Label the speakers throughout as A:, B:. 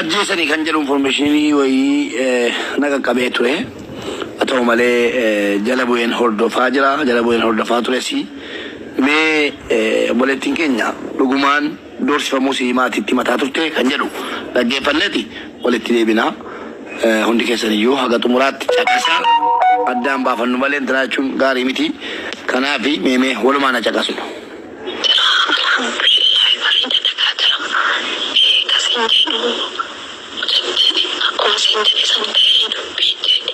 A: Ajjeesanii kan jedhu information wayii na qaqqabee ture. Haa ta'u malee jala bu'een hordofaa jira. Jala bu'een hordofaa tures. Mee obboleettiin keenya dhugumaan doorsifamuu si maatiitti mataa turte kan jedhu dhaggeeffanneeti walitti deebina. Hundi keessan iyyuu haga xumuraatti caqasaa addaan baafannu malee intinaa jechuun gaarii miti. Kanaaf meemee walumaan haa caqasnu.
B: Jira alhamdulillahi bareeda nagaa jira ka sin jedhu mucattiin akkuma sin jedhe san ta'ee dubbiin jedhe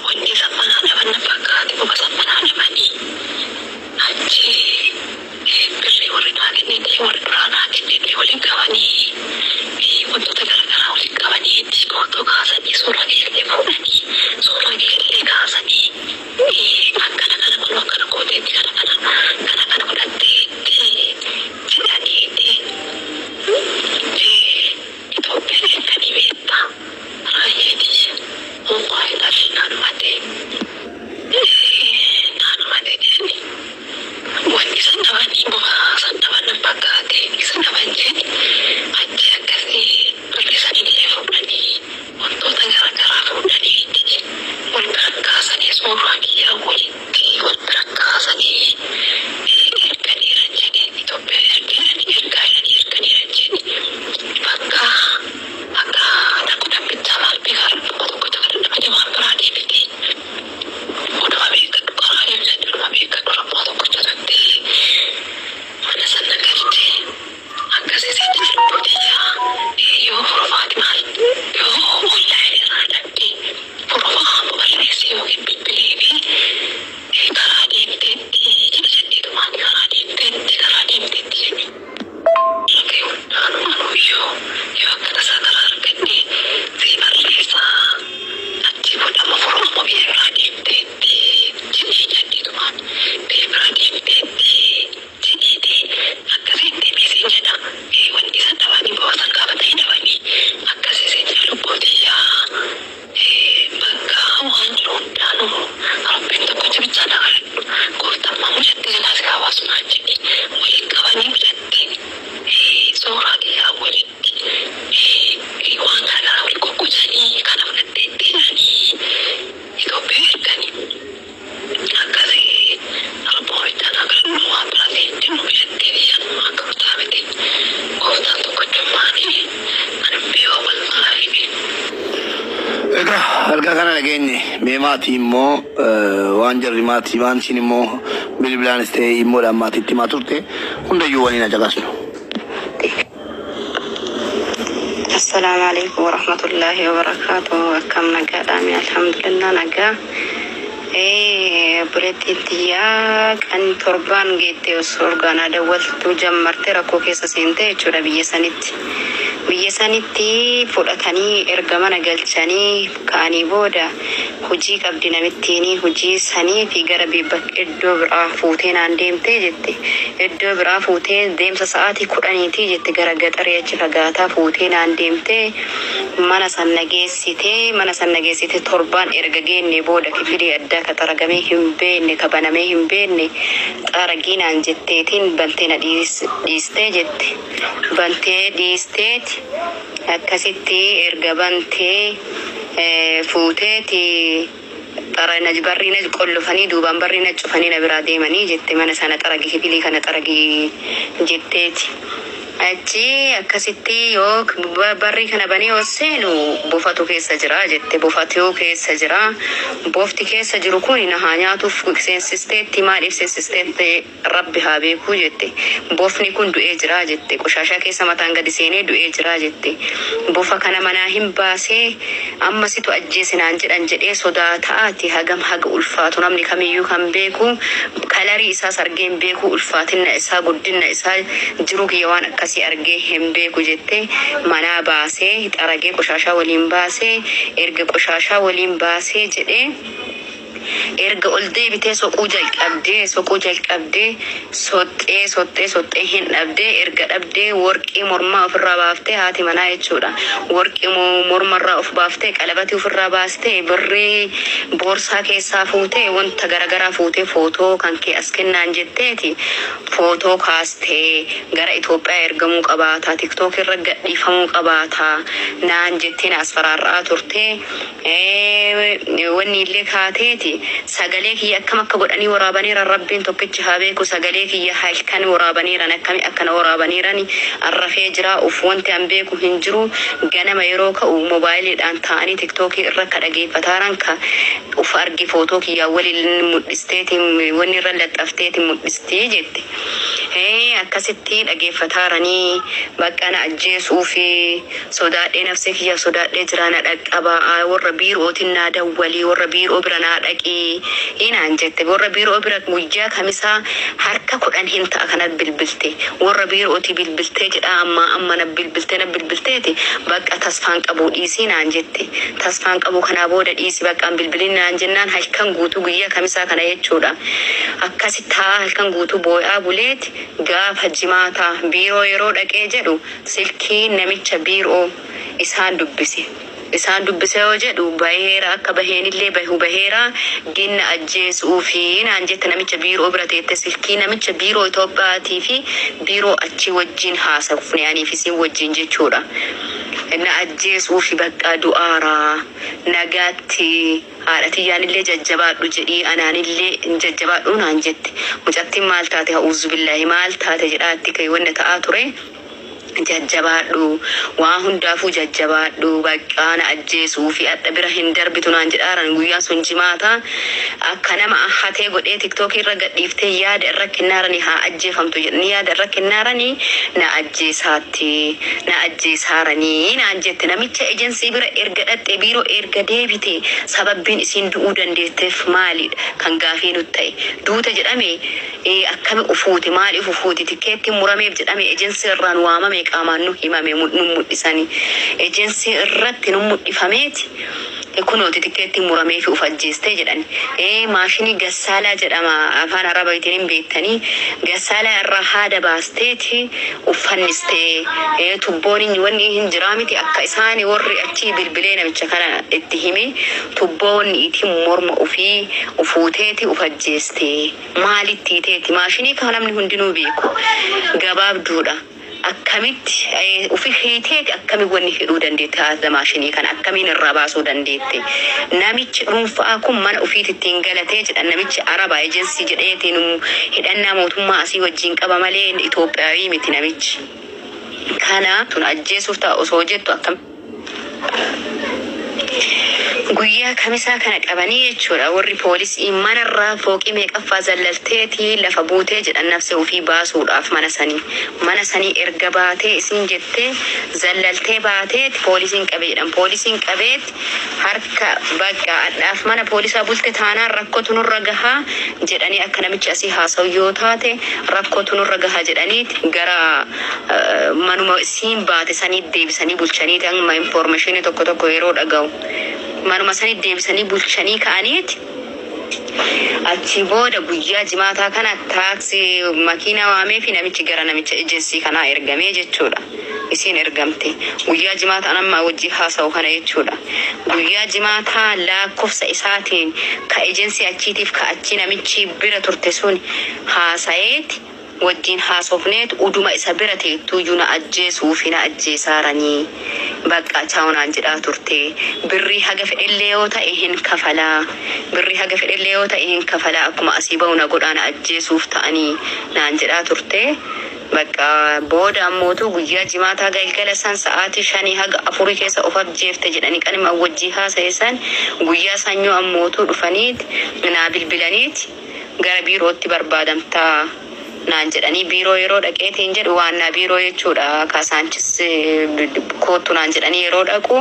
B: wanni san manaa dhaban na fakkaate boba san manaa dhabanii achi birrii warri naa kennellee warri duraa naa kennellee waliin qabanii wantoota garaagaraa waliin qabanii itti footoo kaasanii suuraa kiyyallee fuudhanii suuraa kiyyallee kaasanii akkana kana kun akkana gooteetti kana kana kana kana godhatteetti jedhaniiti Itoophiyaa erganii beektaa raayyeeti wallahi dhalli naanumate naanumate jedhani wanni san dhabanii boba san dhaban nan fakkaate isa dhaban jedhi achi akkasii birri sanillee fuudhanii wantoota garaagaraa fuudhanii wal bira kaasanii suuraa kiyyaa walitti wal bira kaasanii erganiiran jedhe Itoophiyaa erganii ergaa jedhanii erganiiran jedhe bakka akka dhaqu bichaa maal beekaa tokko tokko kan dhabate waan biraa deebite oduma beekadhu karaa deemsan oduma beekadhu rabbaa tokkocha tutti mana sana galche akkasii seetti lubbutiyyaa yoo furufaati maal yoo online irraa dhabde furufaa barreesse yookiin bilbilee fi karaa deemteetti jedha jedheetumaan karaa deemteetti karaa deemteetti jedhe. Rabbi hundaanuu anuyyuu yoo akka tasaa karaa argadhe sii barreessaa achi booda amma furu amma biyya biraa deemteetti jedhee jedheetumaan biyya biraa deemteetti jedheeti akkasiin deemee siin jedha wanti san dhabanii bu'aa san gaafatanii dhabanii akkasii siin jedha lubbuutiyyaa bakka waan jiru hundaanuu rabbiin tokkicha bichaa na kadhadhu gooftaan mucatti jalaa si hawaasu naan jedhe waliin qabanii mucatti suuraa kiyyaa walitti waan garaagaraa waliin qoqqocanii kana fudhatteetti jedhanii Itoophiyaa erganii akkasii rabboo bichaa na kadhadhu waan biraatiin hin jiru mucatti biyya akka kutaa miti gooftaan tokkochummaanii ani beeku wallaahi.
A: Egaa ergaa kana dhageenye mee maatii immoo waan jarri maatii waan isin immoo bilbilaanis ta'e immoodhaan maatiitti himaa turte hundayyuu waliin haa caqasnu.
C: Assalaamu alaikum warahmatullaahi wabarakaatuh. Akkam nagaadhaami? Alhamdulillah nagaa. Obboleettiin tiyyaa kan torbaan geette osoo orgaanaa dawwaltuu jammarte rakkoo keessa seente jechuudha biyya sanitti. Biyya sanitti fudhatanii erga mana galchanii ka'anii booda hojii qabdi namittiin hojii sanii fi gara iddoo biraa fuutee naan deemtee jette. Iddoo biraa fuutee deemsa sa'aatii 10ti jette gara gaxaree achi fagaataa fuutee naan deemtee mana san nageessitee mana san nageessitee torbaan erga geenne booda kifilii addaa ka xaragamee hin beekne ka banamee hin beekne xaragii naan jetteetiin bantee na dhiistee jette. Bantee dhiisteeti akkasitti erga bantee fuuteeti barrii na qollofanii duubaan barrii na cufanii na biraa deemanii jette mana sana xaragi kifilii kana xaragi jetteeti. Achi akkasitti yoo barrii kana banee yoo seenu bofatu keessa jira jette bofatu keessa jira bofti keessa jiru kun na haa nyaatuuf seensisteetti maaliif seensisteetti rabbi haa beekuu jette bofni kun du'ee jira jette qoshaashaa keessa mataan gadi seenee du'ee jira jette bofa kana manaa hin baasee amma situ ajjeese naan jedhan jedhee sodaataati hagam haga ulfaatu namni kamiyyuu kan beeku kalarii isaas argee hin beeku ulfaatina isaa guddina isaa jiru kiyya waan akkasii argee hin beeku jette manaa baasee xaragee qoshaashaa waliin baasee erga qoshaashaa waliin baasee jedhee Erga ol deebitee soquu jalqabdee, soquu jalqabdee, soxxee soxxee soxxee hin dhabdee. Erga dhabdee warqii mormaa ofirraa baaftee, haati manaa jechuudha. Warqii mormarraa of baaftee, qalabatii ofirraa baastee, birrii boorsaa keessaa fuutee, wanta garagaraa fuutee, footoo kan kee as kennaan jetteeti footoo kaastee gara Itoophiyaa ergamuu qabaata, TikTok irra gadhiifamuu qabaata naan jetteen as faraarra'aa turte. Wanni illee kaateeti sagalee kiyya akkam akka godhanii waraabaniiran Rabbiin tokkichi haa beeku. Sagalee kiyya halkan waraabaniiran, akkami akkana waraabaniiran, arrafee jira uf wanti an beeku hin jiru. Ganama yeroo ka'u moobaayiliidhaan ta'anii TikTokii irra ka dhageeffataaran ka uf argi, footoo kiyyaa waliin mul'isteetiin wanni irra laxxafteetiin mul'istii jette. Akkasitti dhageeffataaranii bakka na ajjeesuu fi sodaadhee, nafsee kiyya sodaadhee jira, na dhaqqabaa, warra biirootiin naa dawwalii, warra biiroo bira naa dhaqii hinaan jette. Warra biiroo bira guyyaa kamisaa harka 10 hin ta'a kana bilbilte. Warra biirootii bilbiltee jedha, amma amma na bilbiltee, na bilbilteeti bakka tasfaan qabuu dhiisii naan jette. Tasfaan qabu kanaa booda dhiisi bakka bilbilin naan jennaan halkan guutuu guyyaa kamisaa kana jechuudha. Akkasi ta'a halkan guutuu boo'aa buleeti. Gaafa jimaataa biiroo yeroo dhaqee jedhu silkii namicha biiroo isaan dubbise. Isaan dubbise yoo jedhu baheera, akka baheenillee bahu baheera, ginna ajjeesuu fi naan jette. Namicha biiroo bira teette silkii namicha biiroo Itoophiyaatii fi biiroo achii wajjin haasofne, aniif isin wajjin jechuudha. Na ajjeesuu fi bakka du'aaraa nagaatti haadha tiyyaanillee jajjabaadhu jedhii, anaanillee jajjabaadhu naan jette. Mucattiin maal taate, ha'uuzu billaahi, maal taate jedhaatti kee wanna ta'aa ture. Jajjabaadhu, waa hundaafuu jajjabaadhu, bakka na ajjeesuu fi adha bira hin darbitu naan jedhaaran. Guyyaan sun jimaata. Akka nama hatee godhee TikTokii irra gadhiiftee yaada irra kennaaranii haa ajjeefamtu jedhanii yaada irra kennaaranii, na ajjeesaatti na ajjeesaaranii naan jette. Namicha ejensii bira erga dhaqxe, biiroo erga deebite, sababbiin isiin du'uu dandeetteef maalidha kan gaafii nutti ta'e? Duute jedhame, akkami ufuute, maaliif ufuute? Tikkeettiin murameef jedhame, ejensii irraan waamame, qaamaan nu himame, nu mul'isanii ejensii irratti nu mul'ifameeti kunooti tikkeettiin muramee fi uf ajjeestee jedhan. Maashinii gassaalaa jedhama, afaan Arabaatiin hin beektanii, gassaalaa irraa haada baasteeti uffannistee, tubboon wanni hin jiraa miti. Akka isaan warri achii bilbilee namicha kana itti hime, tubboon itti morma ofii ufuuteeti uf ajjeestee maalitti hiiteeti maashinii kan namni hundinuu beeku gabaabduudha. Akkamitti ufi hiiteeti, akkamiin wanni hidhuu dandeette, haadha maashinii kana akkamiin irraa baasuu dandeette? Namichi dhuunfaa kun mana ofiitti ittiin galatee jedhan. Namichi Araba ejensii jedheetiin hidhannaa mootummaa asii wajjin qaba malee Itoophiyaawii miti namichi. Kana tun ajjeesuuf ta'a osoo jettu akkam guyyaa kamisaa kana qabanii jechuudha. Warri poolisii manarraa fooqii meeqaffaa zallalteetii lafa buutee jedhan, nafse ofii baasuudhaaf mana sanii erga baatee isin jettee zallaltee baateeti poolisiin qabee jedhan. Poolisiin qabeeti harka bakka adhaaf mana poolisaa bulte taanaan rakkootu nurra gahaa jedhanii, akka namichi asii haasa'u yoo taate rakkootu nurra gahaa jedhaniiti gara manuma isiin baate sanii deebisanii bulchaniiti. Amma information tokko tokko yeroo dhaga'u manuma sanii deebisanii bulchanii ka'aniiti. Achi booda guyyaa jimaataa kana taaksii makiinaa waamee fi namichi gara namicha ejensii kanaa ergamee jechuudha. Isiin ergamte guyyaa jimaataa amma wajji haasa'u kana jechuudha. Guyyaa jimaataa lakkoofsa isaatiin ka ejensii achiitiif ka achi namichi bira turte sun haasa'eeti wajjin haasofneet, uduma isa bira teettuyyuu na ajjeesuu fi na ajjeesaaranii bakka chaawunaan jedhaa turte. Birrii haga fedhellee yoo ta'e hin kafalaa, birrii haga fedhellee yoo ta'e hin kafalaa, akkuma asii bahu na godhaa, na ajjeesuuf ta'anii naan jedhaa turte. Bakka booda ammootu guyyaa jimaataa galgala san sa'aatii 5 haga 4 keessa of ajjeefte jedhanii qanima wajjii haasa'e san. Guyyaa sanyoo ammootu dhufaniit naa bilbilaniit gara biirootti barbaadamtaa naan jedhanii, biiroo yeroo dhaqeetiin jedhu waan naa biiroo jechuudha, kaasaanchis koottu naan jedhanii, yeroo dhaqu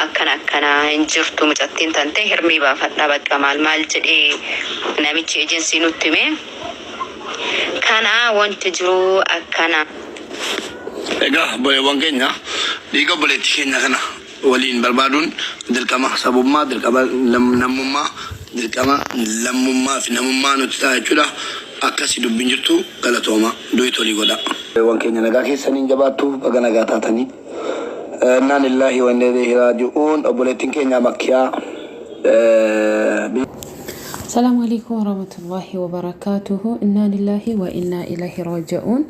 C: akkana akkana hin jirtu mucattiin tante, hirmii baafadha bakka maal maal jedhee namichi ejensii nutti hime. Kana wanti jiru akkana.
A: Egaa obboleewwan keenya, dhiiga obboleettii keenya kana waliin barbaaduun dirqama sabummaa, dirqama namummaa. Dirqama lammummaa fi namummaa nuti ta'a jechuudha. Akkasi dubbiin jirtu, galatooma, du'i tolii godha. Wan keenya nagaa keessaniin jabaattu, baga nagaa taatanii. Innaa lillaahi wa inna ilayhi raaji'uun, obboleettiin keenya Makkiyaa.
D: السلام عليكم ورحمة الله وبركاته. إنا لله وإنا إليه راجعون.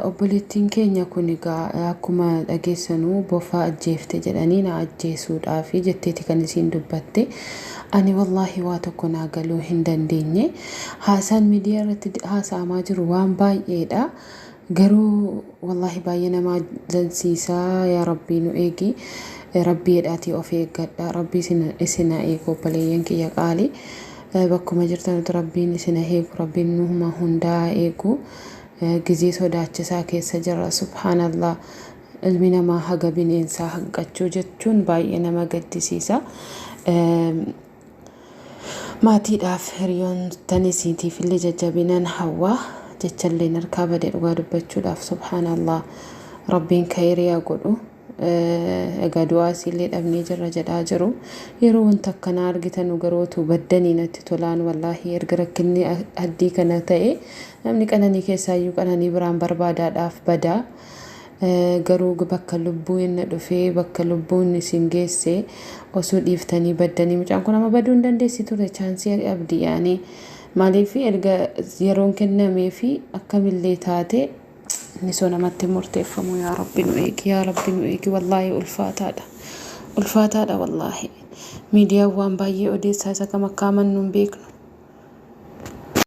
D: Obboleettiin keenya kun egaa akkuma dhageessanuu bofa ajjeefte jedhanii na ajjeesuudhaafi jetteeti kan isiin dubbatte. Ani wallaahi waa tokko naa galuu hin dandeenye. Haasaan miidiyaa irratti haasa'amaa jiru waan baay'eedha. Garuu wallaahi baay'ee nama ajansiisaa. Yaa Rabbii nu eegi. Rabbiidhaatii of eeggadha. Rabbii isin haa eegu, obboleeyyan kiyya qaalii. Bakkuma jirtanitti Rabbiin isin haa eegu. Rabbiin nuhuma hundaa haa eegu. Gizee sodaachisaa keessa jirra. Subhaanallah. Ilmi namaa haga bineensaa hanqachuu jechuun baay'ee nama gaddisiisa. Maatiidhaaf hiriyoottan isiitiif illee jajjabinan hawwaa, jechallee harkaa bade dhugaa dubbachuudhaaf. Subhaanallah. Rabbiin khayriyaa godhu. Egaa du'aa isiillee dhabnee jirra jedhaa jiru. Yeroo wanta akkanaa argitan garootu baddanii natti tolaan wallaahi. Erga rakkinni addii kana ta'e, namni qananii keessaayyuu qananii biraan barbaadaadhaaf badaa. Garuu bakka lubbuun inni dhufee, bakka lubbuun isin geesse osoo dhiiftanii baddanii, mucaan kun amma baduu hin dandeessi ture, chaansii abdii yaanii. Maaliif erga yeroon kennamee fi akkamillee taate inni soo namatti murteeffamu. Yaa Rabbi nu eegi, yaa Rabbi nu eegi. Wallaahi ulfaataadha, ulfaataadha wallaahi. Miidiyaan waan baay'ee odeessaa, isa kam akka amannu hin beeknu.